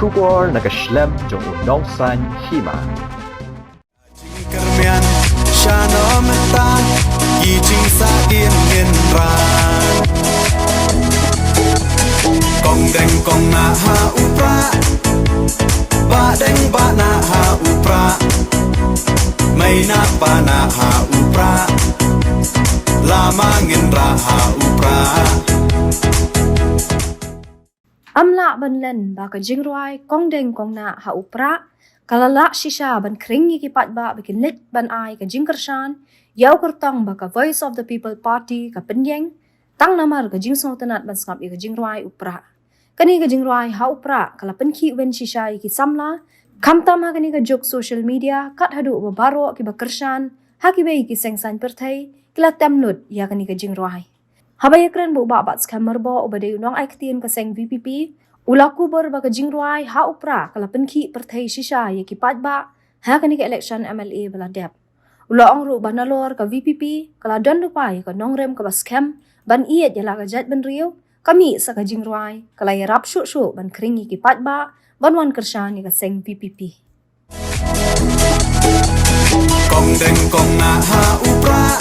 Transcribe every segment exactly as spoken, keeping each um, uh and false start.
Khubor na ka shlem jong u nongsan hima. Kyrmian shano mynta ki jingsahdien ngin rah. Kong deng kong nah ha u prah, bah deng bah nah ha u prah, mei nah pa nah ha u prah, lama ngin rah ha u prah. Am lah ban len ba ka jingrwai kong deng kong nah ha u prah ka la lah shisha ban khring ïa ki paidbah ba kin leit ban ai ka jingkyrshan ïa u kyrtong ba ka Voice of the People Party ka pynïeng, tang namar ka jingsngewtynnat ban sngap ïa ka jingrwai u prah. Kane ka jingrwai ha u prah ka la pynkhih win shisha ïa ki samla, khamtam ha kane ka juk social media, kat haduh ba baroh kiba kyrshan ha kiwei ki seng saiñ pyrthei ki la tem lut ïa kane ka jingrwai. Haba ïakren bad u Bah Batskhem Myrboh uba dei u nongai ktien ka seng VPP, u la kubur ba ka jingrwai ha u prah ka la pynkhih pyrthei shisha ïa ki paidbah ha kane ka election MLA ba la dep. U la ong ruh ba nalor ka VPP ka la don lypa ïa ka nongrim kaba skhem ban ïeit ïa la ka jaitbynriew, ka mih sa ka jingrwai ka la ïarap shuh shuh ban khring ïa ki paidbah ban wan kyrshan ïa ka seng VPP. Kong deng kong nah ha u prah,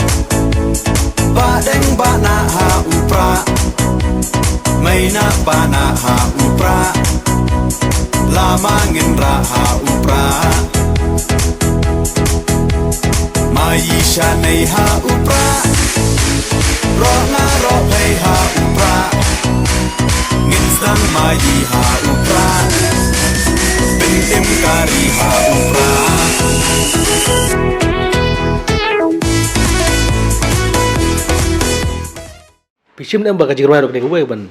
bah deng bah nah ha u prah, mei nah pa nah ha u prah, lama ngin rah ha u prah. Mei shanei ha u prah, roh nga roh phei ha u prah. Ngin sdang mei ha u prah, pyntim kari ha u prah. Phi shim ne em ba ka jingrwai ruh kane kawei ban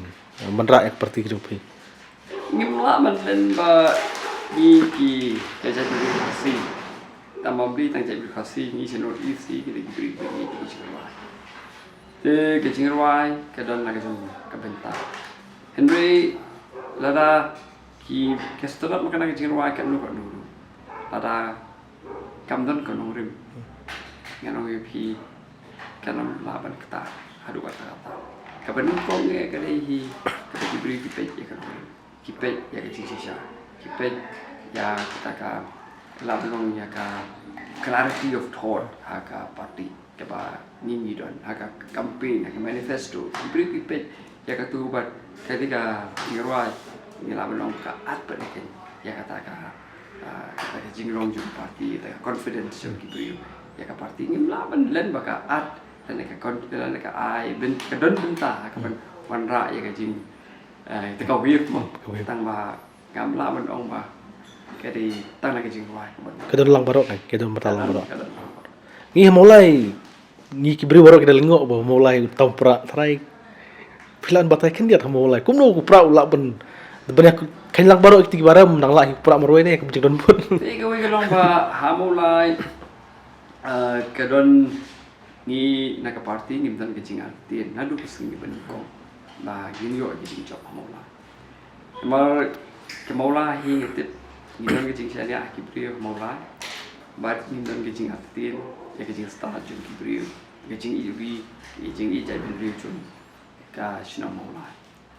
ban rah ïa ka party ka jong phi? Ngim lah ban len ba ngi ki ka jaitbynriew Khasi. Tang ba ym dei tang jaitbynriew Khasi, ngi sha North East hi ki dei ki briew ba ngi ki jingrwai. Te ka jingrwai ka don na ka jong ka bynta. Hynrei lada ki ka sngewtynnat ma ka na ka jingrwai katno katno ruh, lada kam don ka nongrim, ngan ong ïa phi, kan ym lah ban ktah haduh katta katta. Kaba nyngkong eh ka dei hi kaba ki briew ki peit ïa ka nongrim, ki peit ïa ka jingshisha, ki peit ïa kata ka, lah ban ong ïa ka clarity of thought ha ka party kaba ngi ngi don, ha ka campaign, ha ka manifesto. Ki briew ki peit ïa katu bad kane ka jingrwai, ngi lah ban ong ka at pat ïa kata ka, ah, kata ka jinglong jong ka party, kata ka confidence jong ki briew ïa ka party. Ngim lah ban len ba ka at lane ka con-, lane ka ai, ka don bynta ha kaban wanrah ïa ka jing, eh, ïa ka wave mo. Tang ba ngam lah ban ong ba ka dei tang na ka jingrwai ka ban. Ka don lang baroh, ka don bynta lang baroh. Ngi ha Mawlai, ngi ki briew baroh ki da lyngngoh ba Mawlai u tam u prah trai. Phi lah ban batai khyndiat ha Mawlai kumno u prah u lah ban, ban ïa kheiñ lang baroh kiti ki barim, nang lah u prah marwei ne ka jingdon bun. Te kawei ka long ba ha Mawlai, eh, ka don, ngi na ka party ngim don ka jingartatien naduh ka sngi ba nyngkong ba ngin ïoh ka jingjop ha Mawlai. Namar ka Mawlai hi nga tip ngi don ka jingshaniah ha ki briew ha Mawlai bad ngim don ka jingartatien ïa ka jingstad jong ki briew, ka jingïeit ri, ka jingïeit jaitbynriew jong ka shnong Mawlai.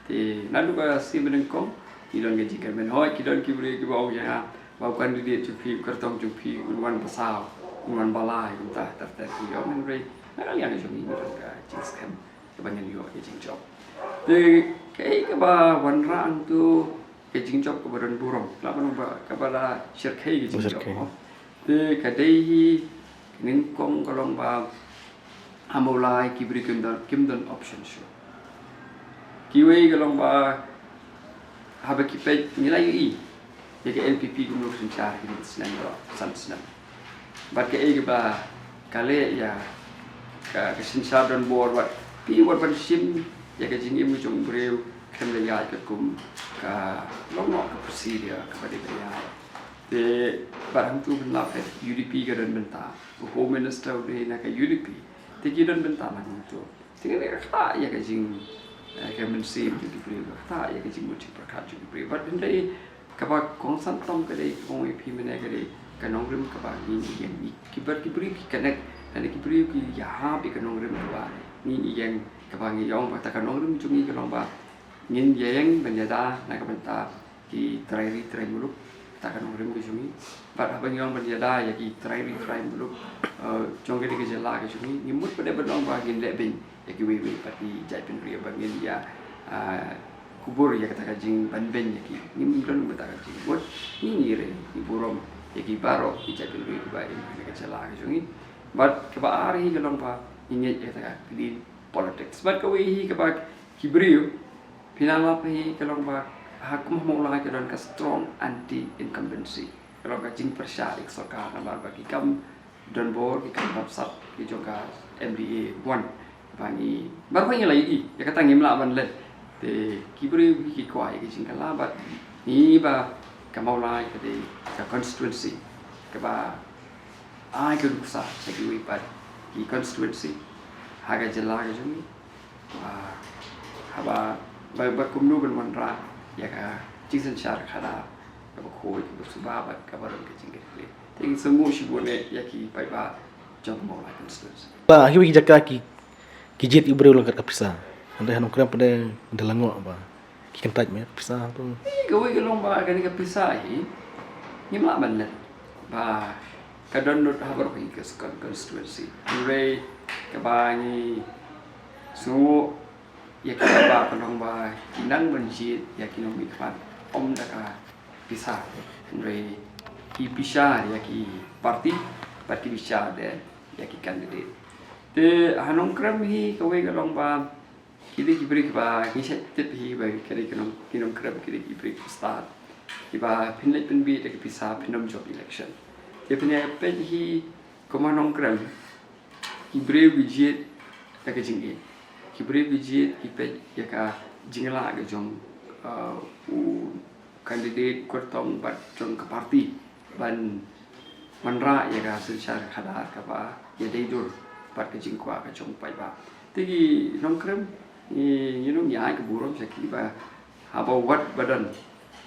Te naduh ka sngi ba nyngkong ngi don ka jingkyrmen. Hooid, ki don ki briew kiba ong ïa nga ba u candidate jong phi, u kyrtong jong phi un wan basaw, un wan balai, kumta ter ter ki ong, hynrei na ka liang jong ngi ngi don ka jingskhem kaba ngin ïoh ka jingjop. Te kaei kaba wanrah hangto ka jingjop kaba don burom, kaba la shyrkhei ka jingjop. Te ka dei hi ka nyngkong ka long ba ha Mawlai ki briew kim don, kim don option shuh. Kiwei ka long ba haba ki peit ngi la ïohi ïa ka NPP kumno ka synshar ha kine ki snem baroh, san snem. Bad kaei kaba ka leh ïa ka, ka synshar donbor, wat phi wat ban shim ïa ka jingim jong u briew khlem da ïaid katkum ka long noh ka procedure kaba dei ban ïaid. Te bad hangto ban lap eh UDP ka don bynta, u Home Minister u dei na ka UDP. Te ki don bynta lang hangto. Te kane ka ktah ïa ka jing, eh, ka mynsiem jong ki briew, ka ktah ïa ka jingmut jingpyrkhat jong ki briew. Bad hynrei kaba kongsan tam ka dei, kong ïa phi mynne ka dei ka nongrim kaba ngin ïeng, ki bad ki briew ki connect, lane ki briew ki ïahap ïa ka nongrim kaba ngin ïeng, kaba ngi ong ba kata ka nongrim jong ngi ka long ba ngin ïeng ban ïada na ka bynta ki trai ri trai muluk, kata ka nongrim ka jong ngi. Bad haba ngi ong ban ïada ïa ki trai ri trai muluk, eh, jong kane ka jylla ka jong ngi, ngim mut pat ban ong ba ngin leh beiñ ïa kiwei wei pat ki jaitbynriew ba ngin ïa, ah, kubur ïa kata ka jingban beiñ ïa ki. Ngim don kata ka jingmut, ngi ngi re, ngi burom ïa ki baroh ki jaitbynriew kiba im ha kane ka jylla ka jong ngi. Bad kaba ar hi ka long ba ngi ngeit ïa kata ka clean politics. Bad kawei hi kaba ki briew pynlap hi ka long ba ha kum ha Mawlai ka don ka strong anti incumbency. Ka long ka jingpyrshah ïa ka sorkar namar ba ki kam don bor, ki kam bamsap ki jong ka M D A one. Ba ngi baroh ngi la ïohi ïa kata, ngim lah ban leh. Te ki briew hi ki kwah ïa ka jingkylla bad ngi ba ka Mawlai ka dei ka constituency kaba ai ka nuksa sha kiwei pat ki constituency ha ka jylla ka jong ngi. Ba haba ba, ba kumno ban wanrah ïa ka jingsynshar khadar kaba khuid, kaba suba bad kaba don ka jingkitkhlieh. Te ngi sngewnguh shibun eh ïa ki paidbah jong ka Mawlai constituency. Ba ha kiwei ki jaka ki, ki jied ïa u briew lang kat ka pisa. Hynrei ha Nongkrem pat de da la ngoh ba ki kyntait ma ka pisa tu. Ïa kawei ka long ba kane ka pisa hi ngim lah ban leh ba ka don lut ha baroh hi ka con-, constituency. Hynrei kaba ngi sngewnguh ïa ki paidbah ka long ba ki nang ban jied ïa ki nongmihkhmat ym da ka pisa. Hynrei ki bishar ïa ki party bad ki bishar de ïa ki candidate. Te ha Nongkrem hi kawei ka long ba ki dei ki briew kiba ngi shait tip hi ba ki dei ki nong, ki Nongkrem ki dei ki briew kiba stad, kiba phin leit pynbiej da ka pisa, phin ym jop election. Te phin ïa peit hi kum ha Nongkrem, ki briew ki jied da ka jingïeit, ki briew ki jied ki peit ïa ka jinglah ka jong, uh, u candidate kyrtong bad jong ka party ban wanrah ïa ka synshar khadar kaba ïadei dur bad ka jingkwah ka jong u paidbah. Te ki Nongkrem ngi, ngi nang ïa ai ka burom sha ki ba haba wat ba don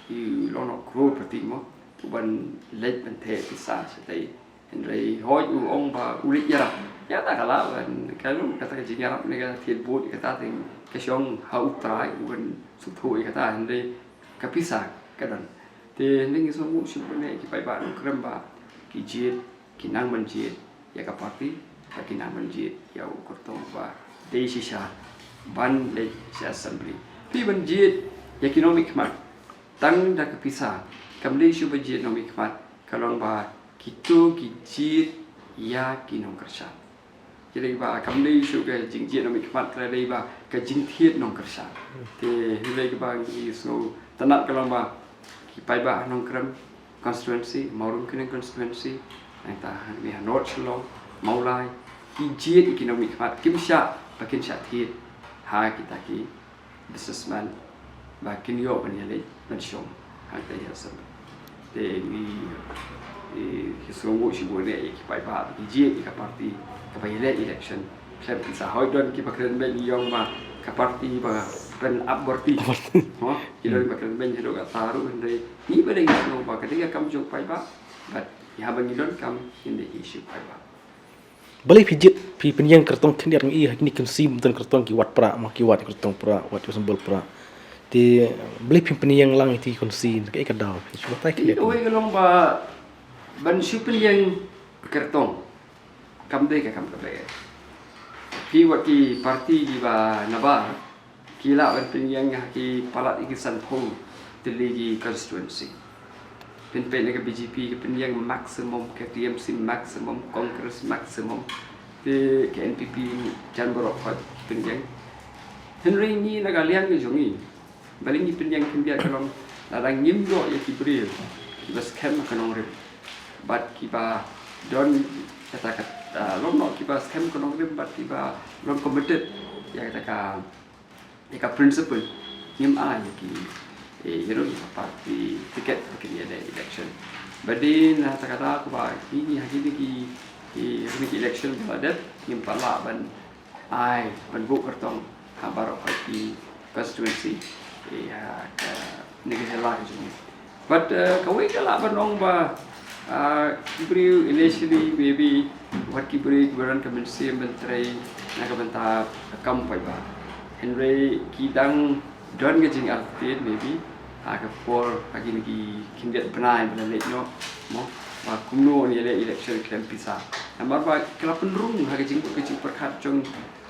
ki long noh crorepati mo, u ban leit ban theh pisa shatei. Hynrei hooid u ong ba u leit ïarap. Ïa kata ka lah ban, ka long kata ka jingïarap ne ka thied vote ïa kata te ka shong ha u trai u ban sngewthuh ïa kata, hynrei ka pisa ka don. Te hynrei ngi sngewnguh shibun eh ki paidbah Nongkrem ba ki jied, ki nang ban jied ïa ka party, bad ki nang ban jied ïa u kyrtong ba dei shisha ban leit sha assembly. Phi ban jied ïa ki nongmihkhmat tang da ka pisa kam dei shuh ba jied nongmihkhmat, ka long ba kito ki jied ïa ki nongkyrshan. Ki dei ba kam dei shuh ka jingjied nongmihkhmat, ka dei ba ka jingthied nongkyrshan. Te hynrei kaba ngi sngewtynnat ka long ba ki paidbah ha Nongkrem constituency, Mawryngkneng constituency, nangta hangne ha North Shillong, Mawlai, ki jied ïa ki nongmihkhmat, kim shah ba kin shah thied ha kita ki businessman ba kin ïoh ban ïaleit ban shong hangta ha assembly. Te ngi, ngi sngewnguh shibun eh ïa ki paidbah ki jied ïa ka party kaba ïaleh election. Khlem pisa, hooid don kiba kren beiñ, ngi ong ba ka party ba kren ap bor ti. Mo, ki don ba kren beiñ haduh katta ruh, hynrei ngi ba dei ngi sngew ba ka dei ka kam jong u paidbah. Bad ïa haba ngi donkam ngin dei ngi ïashiw paidbah. Balei phi jied, phi pynïeng kyrtong khyndiat, ngi i ha kine ki constituency don kyrtong ki wad Prah, ma ki wad kyrtong Prah, wad ki symbol Prah. Te balei phi pynïeng lang ïa ki constituency, kaei ka daw? Phi shu batai khyndiat. Kawei ka long ba ban shu pynïeng kyrtong kam dei ka kam kaba eh. Phi wad ki party kiba nabar ki lah ban pynïeng ha ki palat ïa ki sanphew tylli ki constituency. Phin peit na ka B J P ka pynïeng maximum, ka T M C maximum, Congress maximum. Te ka N P P jan baroh khoit pynïeng. Hynrei ngi na ka liang ka jong ngi, balei ngi pynïeng khyndiat ka long lada ngim ïoh ïa ki briew kiba skhem ha ka nongrim bad kiba don kata ka, ah, long noh kiba skhem ka nongrim bad kiba long committed ïa kata ka, ïa ka principle, ngim ai ïa ki, eh, ïa ka party ticket ba kin ïaleh election. Ba dei na kata ka daw kaba ngi ha kine ki, ki, kine ki election ba la dep ngim pat lah ban ai ban buh kyrtong ha baroh ki constituency, eh, ha kane ka jylla ka jong ngi. But, eh, kawei ka lah ban ong ba, ah, ki briew initially maybe wat ki briew kiba don ka mynsiem ban trei na ka bynta ka kam paidbah. Hynrei ki dang don ka jingartatien maybe Ha ka por ha kine ki khyndiat bnai ba la leit noh, mo, ba kumno ngi leh election khlem pisa. Namar ba ka la pynrung ha ka jing, ka jingpyrkhat jong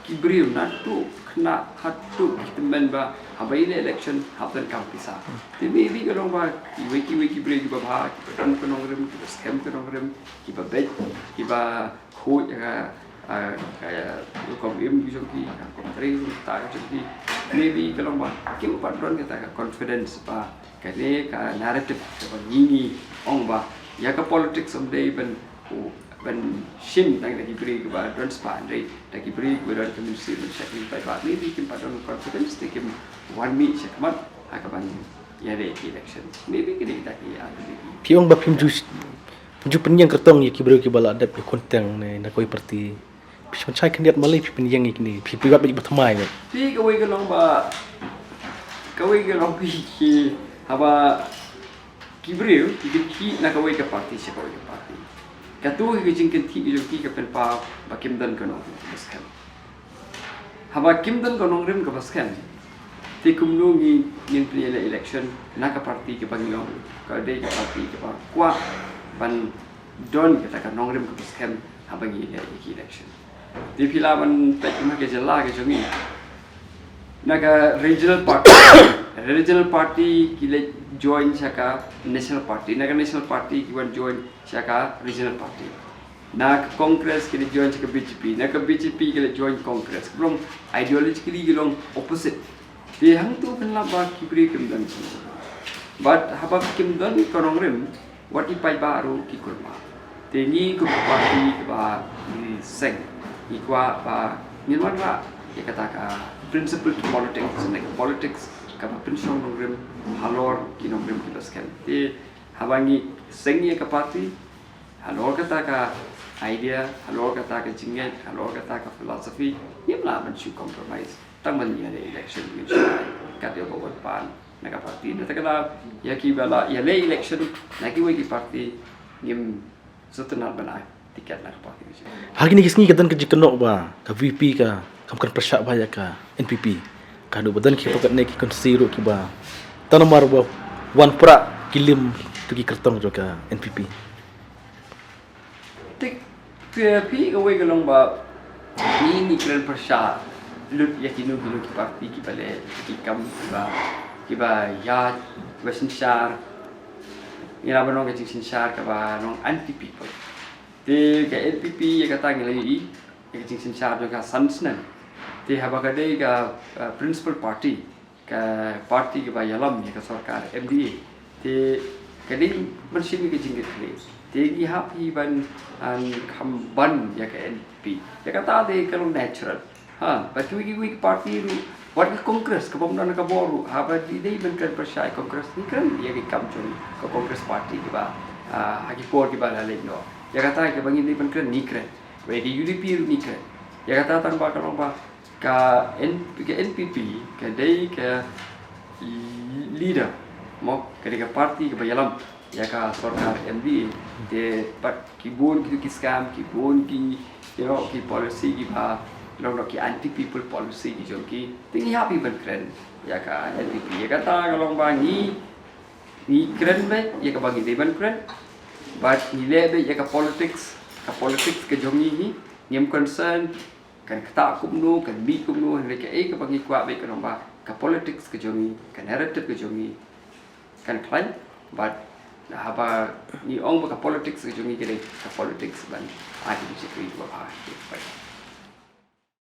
ki briew naduh khynnah haduh ki tymmen ba haba ïaleh election hap donkam pisa. Te maybe ka long ba kiwei kiwei ki briew kiba bha, kiba don ka nongrim, kiba skhem ka nongrim, kiba beit, kiba khuid ha ka, ah, ka rukom im ki jong ki, ka rukom trei rukom ktah ki jong ki. Maybe ka long ba kim pat don kata ka confidence ba kane ka narrative kaba ngi ngi ong ba ïa ka politics ym dei ban, u, ban shim tang da ki briew kiba don spah, hynrei da ki briew kiba don ka mynsiem ban shakri paidbah. Maybe kim pat don confidence te kim wan mih shakhmat ha kaban ïaleh ki election. Maybe kine kita ki, ah, ki Phi ong ba phim ju, phim ju pynïeng kyrtong ïa ki briew kiba la dep ïakhun teng ne na kawei party. Phi pynshai khyndiat, balei phi pynïeng ïa kine, phi, phi wat beit ba thymmai ne? Te kawei ka long ba, kawei ka long ki, ki, haba ki briew ki kynthih na kawei ka party sha kawei ka party, kato hi ka jingkynthih ka jong ki ka pynpaw ba kim don ka nongrim kaba skhem. Haba kim don ka nongrim kaba skhem, te kumno ngi, ngin pynïaleh election na ka party kaba ngi ong ka dei ka party kaba kwah ban don kata ka nongrim kaba skhem haba ngi leh ïa ki election? Te phi lah ban peit kumba ka jylla ka jong ngi, na ka regional party, regional party ki leit join sha ka national party, na ka national party ki wan join sha ka regional party. Na ka Congress ki leit join sha ka B J P, na ka B J P ki leit join Congress. Ka long ideologically ki long opposite. Te hangto phin lap ba ki briew kim don ka nongrim. Bad haba kim don ka nongrim, wat ki paidbah ruh ki kulmar. Te ngi kum ka party kaba ngi seng, ngi kwah ba ngin wanrah ïa kata ka principled politics, ne ka politics kaba pynshong nongrim halor ki nongrim kiba skhem. Te haba ngi seng ïa ka party halor kata ka idea, halor kata ka jingngeit, halor kata ka philosophy, ngim lah ban shu compromise. Tang ban ïaleh election ngin shu ai kat ïa ba wan pan na ka party. Na kata ka daw ïa kiba la ïaleh election na kiwei ki party ngim sngewtynnat ban ai tiket na ka party. Ha kine ki sngi ka don ka jingkynnoh ba ka V P ka kam kren pyrshah ba ïa ka N P P. Ka don ba don ki pyrkhat ne ki constituency ruh kiba tang namar ba wan prah ki lim tu ki kyrtong jong ka N P P. Tik, phi, phi kawei ka long ba ngi ngi kren pyrshah lut ïa kino kino ki party kiba leh ki kam kiba, kiba ïa, kiba synshar. Ngi lah ban ong ka jingsynshar kaba long anti people. Te ka N P P ïa kata ngi la ïohi ïa ka jingsynshar jong ka san snem. Te haba ka dei ka, uh, principal party, ka party kaba ïalam ïa ka sorkar M D A. Te ka dei ban shim ïa ka jingkitkhlieh. Te ngi hap hi ban, an, kham ban ïa ka N P P. Ïa kata te ka long natural. Ha, bad kiwei kiwei ki party ruh, wat ka Congress kabym don ka bor ruh, haba dei ban kren pyrshah ïa Congress, ngi kren ïa ki kam jong ka Congress party kiba, ah, ha ki por kiba la leit noh. Ïa kata kaba ngi dei ban kren ngi kren. Wei ka U D P ruh ngi kren. Ïa kata tang ba ka long ba ka N-, ka N P P ka dei ka leader, mo, ka dei ka party kaba ïalam ïa ka sorkar M D A. Te pat ki bun ki, ki scam, ki bun ki, you know, ki policy kiba long, long ki anti people policy ki jong ki. Te ngi hap hi ban kren ïa ka N P P. Ïa kata ka long ba ngi, ngi kren beit ïa kaba ngi dei ban kren. Bad ngi leh beit ïa ka politics, ka politics ka jong ngi hi. Ngim concern kan ktah kumno, kan mih kumno, hynrei kaei kaba ngi kwah beit ka long ba ka politics ka jong ngi, ka narrative ka jong ngi kan khlaiñ. Bad haba ngi ong ba ka politics ka jong ngi ka dei ka politics ban ai ka jingshakri kaba bha.